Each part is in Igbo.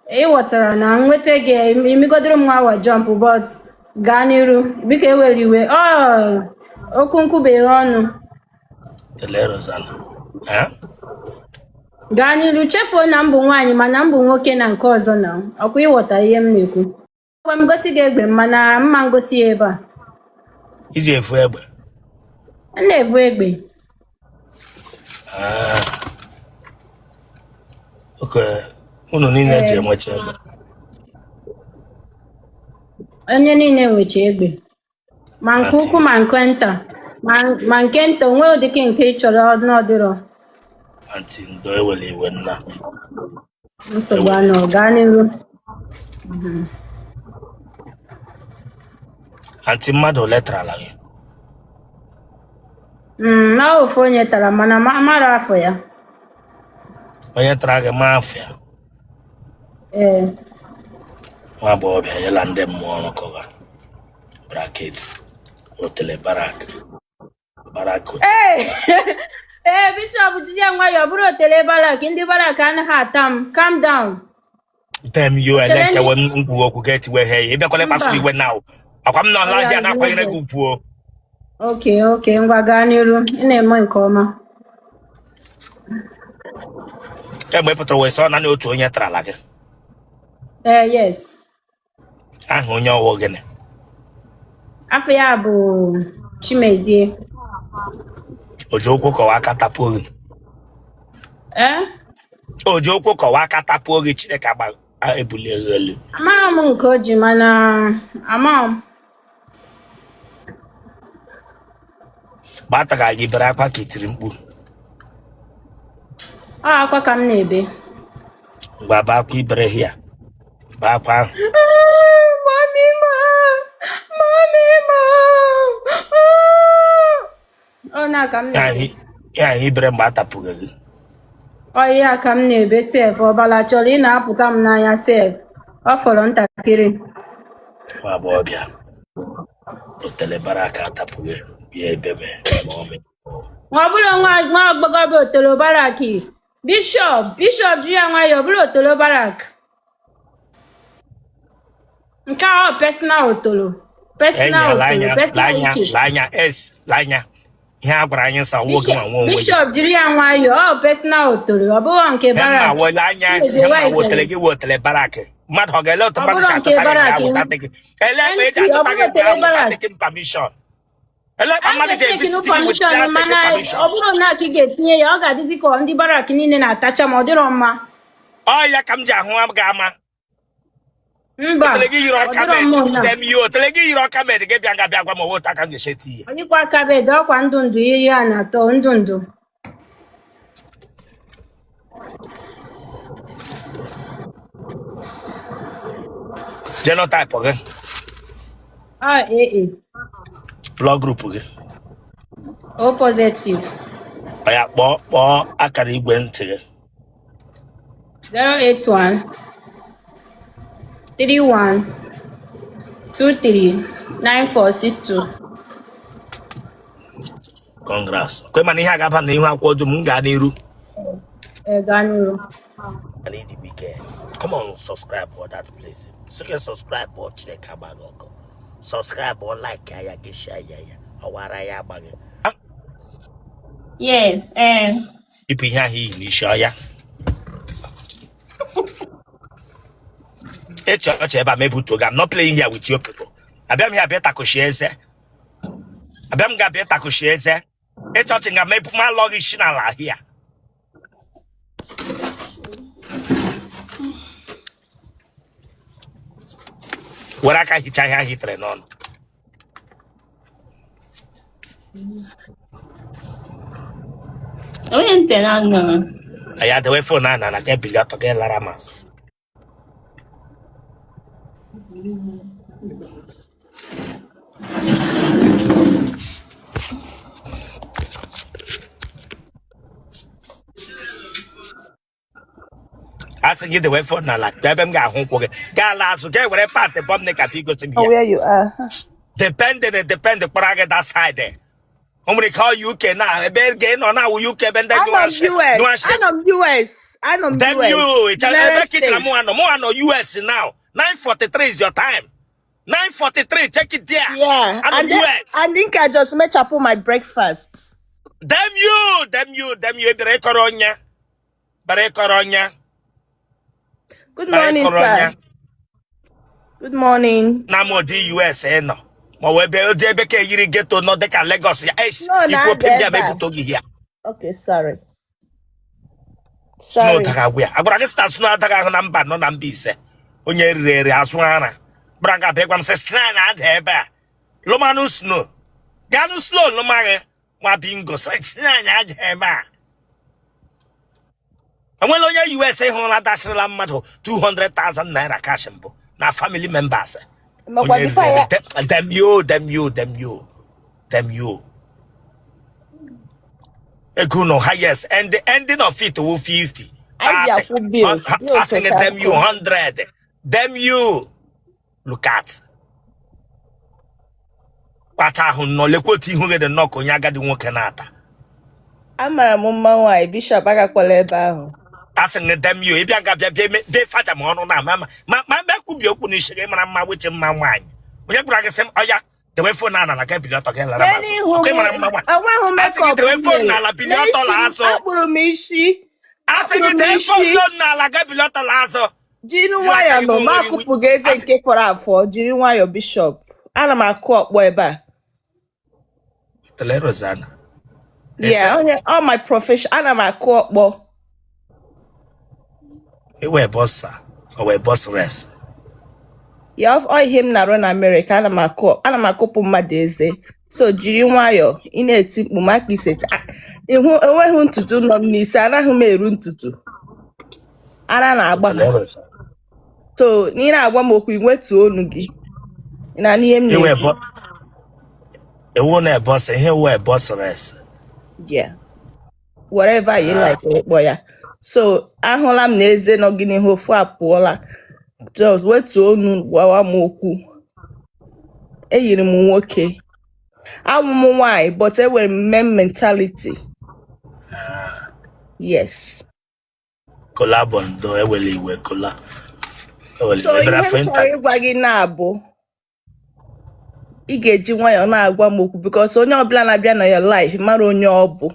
Ị ghọtara na nweta gị imigodoro m nwa awa jump, but gaa n'iru, biko ewere iwe. Ọ okwu nkwubeghị ọnụ. Tele Rosanna. Eh? Gaa n'iru, chefuo na m bụ nwaanyị mana m bụ nwoke na nke ọzọ na ọkwa ịghọta ihe m na-ekwu. Egbe m gosi gị egbe m mana mma ngosi ya ebe a. Iji efu egbe. M na-ebu egbe. Ah. Okay. Unu niile ji enwecha egbe. Onye niile nwecha egbe. Ma nke ukwu ma nke nta. Ma nke nta onwe ụdịka nke ị chọrọ n'ọdịrọ. Aunty, ndo, ewela iwe nna. Nsogbu anọ, gaa n'iru. Aunty, mmadụ ole tarala gị? Na ofu onye tara mana mara afa ya. Onye tara gị ma afa ya? Ee. Nwa agbọghọbịa yala ndị mmụọ rụkọga bracket otele barrack barrack. Ee, ee, Bishop, jiri ya nwayọọ, bụrụ otele barrack, ndị barrack anaghị ata m. Calm down. Tem yo ele Otele nkewe ndị m nkwughị okwu ga-etiwe he ya ịbịakwala ịkpasu Mba. iwe na akwa m nọ Oya, n'ahịa na-akwanyere gị ugwu o. Okay, ngwa gaa n'iru. Ị na-eme nke ọma. Kemgbe ị pụtara wee sị ọ naanị otu onye tarala gị? Ee, yes. Aha onye ọ wụ gịnị? Afa ya bụ Chimezie. O ji ụkwụ kọwa aka tapuo gị? Ee? O ji ụkwụ kọwa aka tapuo gị? Chineke agba ebulie gị elu. Amaghị m nke o ji, mana amaghị m. Mgbe a taga gị, bere akwa ka i tiri mkpu? Ọ akwa ka m na-ebe. Ngwa, bee akwa ibere ya, bee akwa ahụ. Mami ma, mami ma. Ọ na ka m na-ebe. Ya ahụ ibere mgbe a tapụghị gị. Ọ ya ka m na-ebe sef, ọbara chọrọ ị na-apụta m n'anya sef. Ọ fọrọ ntakịrị. Nwa agbọghọbịa otele barrack atapụghị ya ebe me ma ọ mee. Nwa ọbụla nwa agbọghọbịa otolo barrack. Bishop, Bishop, ji ya nwayọọ, bụrụ otolo barrack. Nke a ọ personal otolo. Personal Enya otolo, lanya personal lanya ike. lanya es lanya ihe a gwara anyị sa nwoke nwa nwe onwe gị. Bishop, jiri ya nwayọọ, ọ personal otolo, ọ bụghị nke Ihe mma barrack. wele anya Chimezie ihe mma White. wotere gị wotere barrack, mmadụ ọ ga-ele otu Ọ mmadụ bụrụ si nke achọta gị barrack. nga without taking ele ekpe eji MC, ọ achọta bụrụ gị nga otele without barrack. taking permission, ele ekpe A mmadụ ji ga-eteki evisit gị permission without taking mana permission. ọ bụrụ na ka ị ga-etinye ya, ọ ga-adịzi ka ndị barrack niile na-atacha ma ọ dịrọ mma. Ọ ya ka m ji ahụ gị ama. Mba, Otele gị yiri ọ ọka dịrọ med mma na. dem yo otele gị yiri ọka med gị bịa nga bịa gwa m otu aka m ga-esi eti ya. Onyekwa aka bed ọkwa ndụ ndụ ihe a na-atọ ndụ ndụ. Genotype gị? A AA. Blood group gị? O positive. Ọ ya kpọọ akara igwe ntị gị. 081 31 23 9462. Congrats. Kwe mana ihe a ga-aba na ihu akwụkwọ dum m gaa n'iru. Ee, gaa n'iru. I need the weekend. Come on, subscribe for that place. So can subscribe or Chineke agba gị ọkụ. Subscribe or like ya gị share ya ya. Ọwara ya agba gị. Yes, Yipụ ihe ahụ iyi n'isi ọya. Ịchị ọchị ebe a mebutuo gị. I'm not playing here with you people. Abịa m here abịa takoshi eze. Abịa m ga-abịa takoshi eze. Ịchị ọchị nga mepụ ma lọ gị isi n'ala here. Were aka hichaa ihe ahụ hitere n'ọnụ. Onye ntị na-anọ. Ya dewe phone ahụ n'ala, ga ebili ọtọ, ga lara m azụ. A sị gị dewe phone n'ala ebe m ga-ahụ ụkwụ gị, gaa ala azụ, gaa were pant bọm ka igosi m Oh, ya. where you are. Depending depend kpọrọ gị that side, o nwere ike ọ UK na ebe gị nọ na-awụ UK ebe ndị Anọ m US. Anọ m US. Anọ m Damn US. you! Ebe United ka ị chere States. mụnwa nọ? Mụnwa nọ US now. 9:43 is your time. 9:43, check it there. Yeah. Anọ And then, US. I think I just mechapụ my breakfast. Damn you! Damn you! Damn you! Ị bịara ịkọrọ ọnya. Bịara ịkọrọ ọnya. Good Bịara morning, ịkọrọ ọnya. sir. Good morning. Na m dị US ị nọ. Ma ọ wee ebe dị ebe ka eyiri ghetto nọ dịka Lagos ya. Eish, No, na ikwu ada ope ndị a ebe ma a. ebute gị ya. Okay, sorry. Snow Sorry. daga agwụ ya. Agwara gị sị na snow adaghị ahụ na mba nọ na mba ise. Onye riri eri azụ ara. Bịara nga bịa gwa m sị snow na-ada ebe a. Lụmanụ snow. Ganụ snow lụmaghị nwa bingo sị snow na-ada ebe a. Enwela onye US hụrụla dasịrịla mmadụ 200,000 naira cash mbụ na family members. Makwa Onye before riri ya eri. Damn you, damn you, damn you, damn you. Ego nọ highest and the ending of it wụ 50. anyị ji 30. akwụ bills, bills Asị gị kacha damn you nkụ. 100. Damn you. Look at. Kwacha ahụ nnọọ lekwa otu ihu gị dị nnọọ ka onye agadi nwoke na-ata. Amara m mma nwaanyị, Bishop agakwala ebe ahụ. Asị gị damn you ịbịa nga bịa bịa bịa faja ma ọnụ na ma ma ma ma kwubi okwu n'isi gị mara mma weche mma nwaanyị. Onye gwara gị sị m ọya dewe phone n'ala ka ebili ọtọ gị lara m Lee azụ. n'ihu Ọkwa m, ị mara mma nwaanyị. enweghị Asị gị makeup dewe m phone mere. n'ala bilie Lee ọtọ isi laa m, azụ. akpụrụ m isi. Asị Akpụrụ gị m dewe isi. phone n'ala ka ebili ọtọ laa azụ. Jiri Jiri aka nwayọọ gị nọ, gbuo ma onwe gị. akụpụ gị eze Asị nke fọrọ afọ. Jiri nwayọọ, Bishop. Ana m akụ ọkpọ ebe a. Tele Rosanna. Yeah, Ese onye all my profession, ana m akụ ọkpọ. iwe bọsa o wee bọs res. Ya ọ ihe m na-arụ na Amerịka, ana m akụ ana m akụpụ mmadụ eze. So jiri nwayọọ, ị na-eti mkpu maka ise ihu enweghị ntutu nọ m n'isi, anaghị m eru ntutu. Ara na-agba m. Tele Rosanna. So ị na-agwa m okwu, ị nwetuo olu gị. Ị na-anụ ihe m Iwe na-ekwu? bọ ewu na bọsa ihe wee bọs res. Yeah. Whatever you like, ịkpọ ya. So ahụla m na eze nọ gị n'ihu ofu apụọla. Just wetuo olu gwawa m okwu. Eyiri m nwoke. Awụ m nwaanyị, but enwere m men mentality. Yes. Kola bụ ndo ewele iwe kola. Ewele So iwe ihe bịara m fụ chọrọ interview. ịgwa gị na-abụ ị ga-eji nwayọọ na-agwa m okwu because onye ọbụla na-abịa na your life mara onye ọ bụ.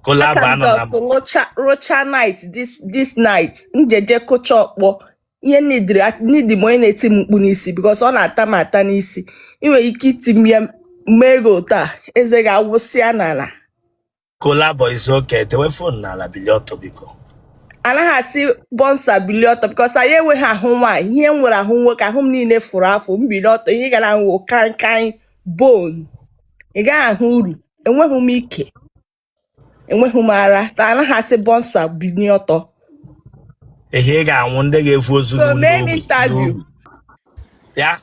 Kola bụ Aka m anọ na just rụcha rụcha night this night njeje kụcha ọkpọ ihe nidiri nidi m onye na-eti m mkpu n'isi because ọ na-ata m ata n'isi. Ị nwere ike iti m ya mee gị otu a eze ga-awụsịa n'ala. Kola bụ is okay. Dewe phone n'ala bilie ọtọ biko. Anaghị asị bouncer bilie ọtọ because anyị enweghị ahụ nwaanyị ihe m nwere ahụ nwoke ahụ m niile fụrụ afụ m bilie ọtọ ihe ị gara ahụ kaikai bone ị gaghị ahụ uru enweghị m ike enweghị m ara ta anaghị asị bouncer bilie ọtọ. Ihe ị ga-anwụ ndị ga-efu ozu So gị ndị mee m ogbi ndị interview. ogbi. Bịa.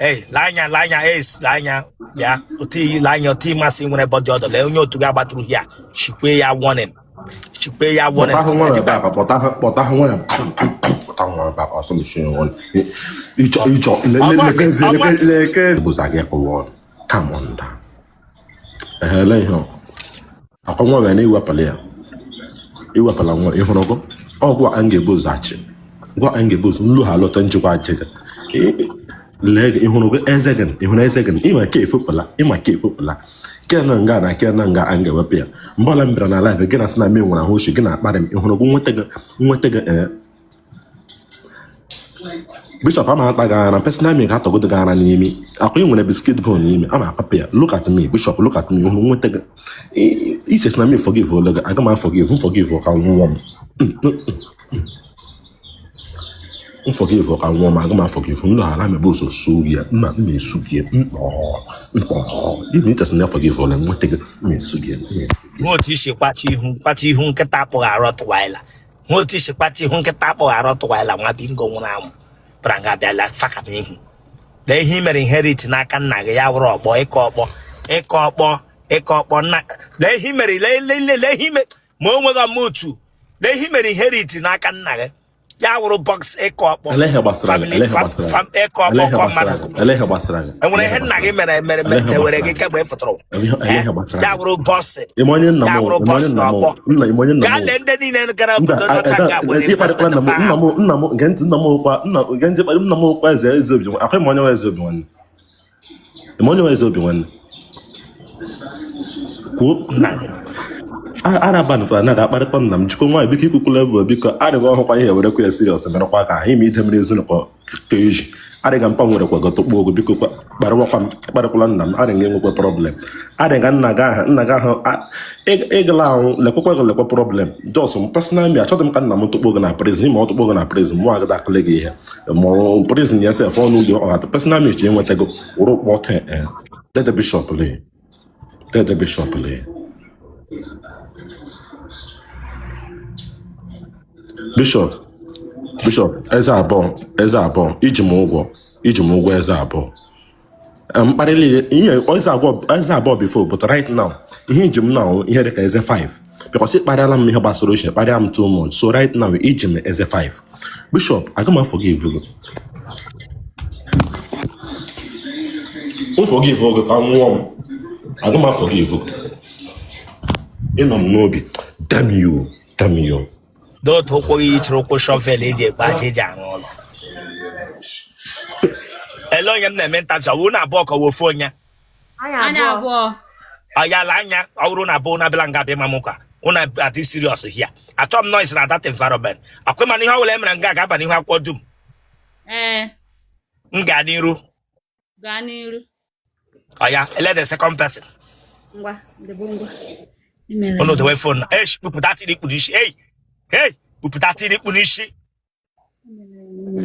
Ei, lee anya lee anya ace lee anya bịa otu iyi lee anya otu ịmasị nwere body odor lee onye otu gị agbatụrụ ya chikwe ya warning chikwe ya warning Kpọta ahụ nwa ejikwa ebe a, kpọta ahụ nwa ya, kpọta nwa ebe a, ọsọ m shi nwa. Ịchọ ịchọ ọgwa gị lekezi ọgwa gị lekezi bụza gị kụwa ọnụ. Come on down. Ehe, ele ihe ọ. Akwa nwa wee na iwepụla ya. Iwepụla nwa ịhụrụ gụ. Ọgwụ a ga-ebu ụzọ achị. Gwa a ga-ebu ụzọ nlu ha lọta njikwa achị gị. Lee gị ịhụrụ gị eze gị ịhụrụ eze gị ịma ka efopụla ịma ka efopụla ke na nga na ke na nga a ga-ewepụ ya mgbe ọla m bịara na live gị na sị na m nwere ahụ ochie gị na-akparị m ịhụrụ gị nweta gị nweta gị ee Bishop ama ata gị ara personal me ga-atọgodo gị ara n'imi akwa ị nwere biscuit bone n'imi a na-akpapụ ya. Look at me, Bishop, look at me. Hụrụ nweta gị iche sị na m forgive ole gị aga m forgive m forgive ka nwụọ m m forgive ka nwụọ m aga m forgive m lọghara mebe ụzọ suo ya mma mma esu gị mkpọ mkpọ ime iche sị na ya forgive ole nweta gị mma esu gị mma esu gị. Hụ otu isi kwachi ihu nkịta akpụghị arụ tụwaila hụ otu isi kwachi ihu nkịta akpụghị arụ tụwaila nwa bingo nwụrụ anwụ bịara nga abịala faka m ihu lee ihe i mere inherit n'aka nna gị ya wụrụ ọkpọ ịkọ ọkpọ ịkọ ọkpọ ịkọ ọkpọ nna lee ihe i mere lee lee lee lee ihe i mere ma o nweghị ọma otu lee ihe i mere inherit n'aka nna gị. Ya wụrụ box ịkọ ọkpọ. Ele ihe gbasara gị? Family Ele ihe gbasara fam gị? ịkọ Ele ọkpọ ihe kọ gbasara mmadụ. gị? Ele ihe gbasara gị? Enwere Ele ihe ihe nna gị gbasara gị? mere mere Ele ihe dewere gbasara gị gị? kemgbe ị fụtara ụwa. Ele Eh? ihe gbasara Ya gị? wụrụ boxing. Ime onye nna Ya m wụrụ ime onye boxing nna m ọkpọ. nna ime onye nna Gaa m lee ndị niile gara mba obodo nọcha nga nwere ịkparịkwala investment nna m mba nna ha. m nna m gee ntị nna m kwa nna gee ntị ịkparị nna m kwa eze eze obi nwanne akwa ime onye nwe eze obi nwanne ime onye nwe eze obi nwanne kwuo Nna gị. Araba nụkwara na ga-akparịkwa nna m jikwa nwaanyị biko ikwukwula ebe biko arịghị ọhụkwa ihe werekwa ya serious merekwa ka anyị ma ide mere ezinụkọ ka eji arịga mpa nwere kwa gọtụkpọ ogo biko kparịwakwa m kparịkwala nna m arịga enwekwa problem arịga nna gị aha nna gị ahụ ịgala ahụ lekwekwa gị lekwa problem just personal me achọghị m ka nna m tụkpọ gị na prison ma ọ tụkpọ gị na prison mụ agada akụle gị ihe ma ọ prison ya sef ọnụ ụlọ ọha personal me chi enwetago wụrụ kpọ te dede bishop lee dede bishop lee bishop bishop eze abụọ eze abụọ iji m ụgwọ iji m ụgwọ eze abụọ mkparị niile ihe eze abụọ before but right now ihe iji m now ihe dịka eze 5 because ịkparịala m ihe gbasara ochie kparịa m too much so right now iji m eze 5 bishop aga m forgive gị m forgive gị ka m nwụọ m aga m forgive gị ịnọ m n'obi damn you damn you Otu ụkwụ gị yichiri ụkwụ shovel eji ekpo aja eji arụ ụlọ. Ele onye m na-eme interview, ọ wụ na abụọ ka ọ wụ ofu onye? Anyị abụọ. Ọ ya la anya ọ bụrụ na abụọ na-abịala nga abịa ma m ka ụna adị serious here. Achọ m noise na that environment. Akwa mana ihe ọ bụla e mere nga ga-aba n'ihu akwụkwọ dum. Ee, M gaa n'iru. Gaa n'iru. Ọ ya ele the second person. Ngwa, debe ngwa. Imere. Unu dewe phone. Ei, kpupụta tiri ikpu n'isi. Ei, ei, kpupụta tiri ikpu n'isi.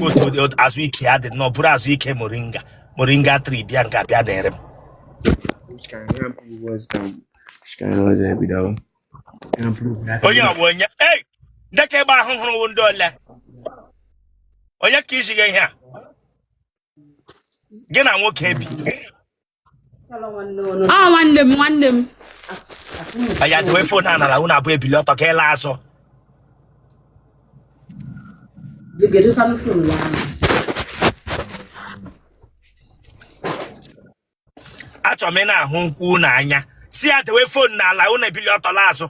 Otu azụ ike ya dị nnọọ bụrụ azụ ike moringa moringa tree bịa nga bịa dịrị m. Onye ọ bụ onye ei ndị ka ịgba ahụ hụrụ wụ ndị ole onye ka isi gị ihe a gị na nwoke bi? Ọ nwanne m nwanne m. Ya dewe phone a n'ala unu abụọ ebili ọtọ ka ịla azụ. Achọrọ m ị na-ahụ nkwụ unu anya si ya dewe phone n'ala unu ebili ọtọ laa azụ.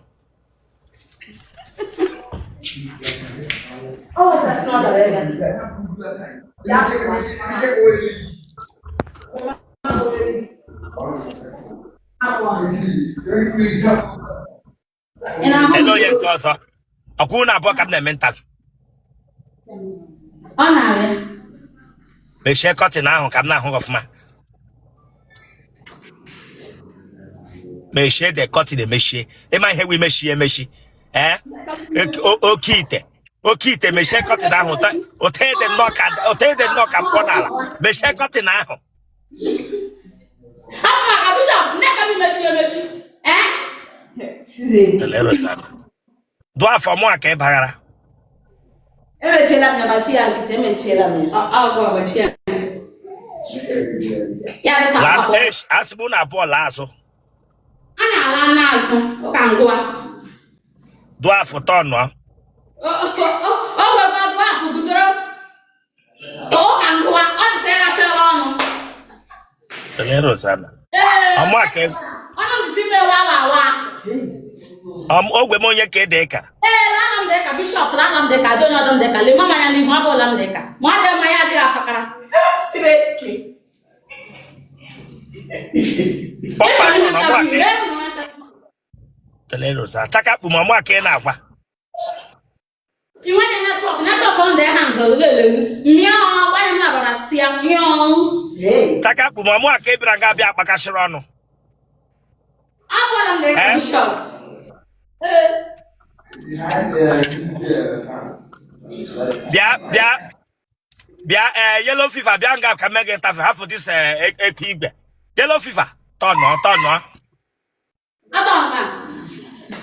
Ị na-ahụ Ele m? onye nke ọzọ ọkwa unu abụọ ka m na-eme interview. Ọ na-abịa. Mechie curtain ahụ ka m na-ahụ gị ọfụma. Mechie the curtain emechie ịma ihe wee mechie emechi ee oke ite oke ite mechie curtain ahụ ụtọ ede nnọọ ka ụtọ ede nnọọ ka mkpọ n'ala mechie curtain ahụ. Hapụ maka bishop, ndị aka m mechiri emechi. Ee? Dụọ afọ mụ a ka ị baghara. Emechiela m ya gbachi ya nkịtị emechiela m ya. Ọ gwa gbachi ya. Ya dị sa Laa akpọ. asị m unu abụọ laa azụ. A na-ala n'azụ ụka ngwa. Dụọ afọ tọnụọ. O gwekwa dụọ afọ guzoro. Ụka ngwa ọ dị sị ghachara ọnụ. Tele Rosanna. Ee. Ọmụ a ka Ọnụ m si mewa wa wa. Ogwe m onye ka ị dị ka. Ee, lana m dị ka bishop, lana m dị ka Adonai, ọdọ m dị ka lee mama ya n'ihu abụọla m dị ka. Ma ọ dị mma ya adịghị afakara. Chineke. Pọpasọn ọmụ a ka Tele Rosanna. Chakakpu m ọmụ a ka ị na-agwa. I nweghị network network ọ dị ha nke lele mmịọ gbanye m nabara si ya mmịọ. Chakakpu m ọmụ a ka ị bịara nga abịa akpakashịrị ọnụ. Abụọla m dị ka Eh? bishop. Ee. Bịa bịa bịa ee yellow fever bịa nga ka mee gị interview hafụ this ekwe igwe yellow fever tọnụọ tọnụọ. Atọ m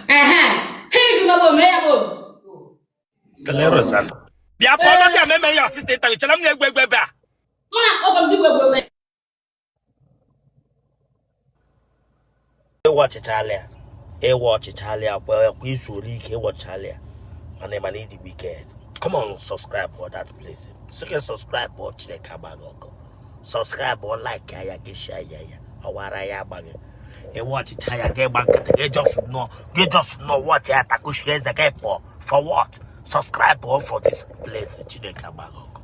ehe ha igi bụ mee ya bụ. Tele Rosanna. Bịa pụọ n'oge a meme ya ọsịsta interview chere m na-egwu egwu ebe a. Mụ na ọgọ m dịgbu egwu egwu. Ịwa ọchịchalị ya ịwa ọchịchalị ya kwa kwa izu ole ike ịwa ọchịchalị ya mana ịma na ịdị wicked Come on, subscribe for that place. Sị gị subscribe ọ, Chineke agba gị ọkụ. Subscribe ọ, like ya, gị share ya, ya ọwara ya agba gị. Ị watchịcha ya, gị gba nkịtị, gị just nọ, gị just nọ watch ya, takushie eze gị pụọ. For what? Subscribe ọ for this place. Chineke agba gị ọkụ.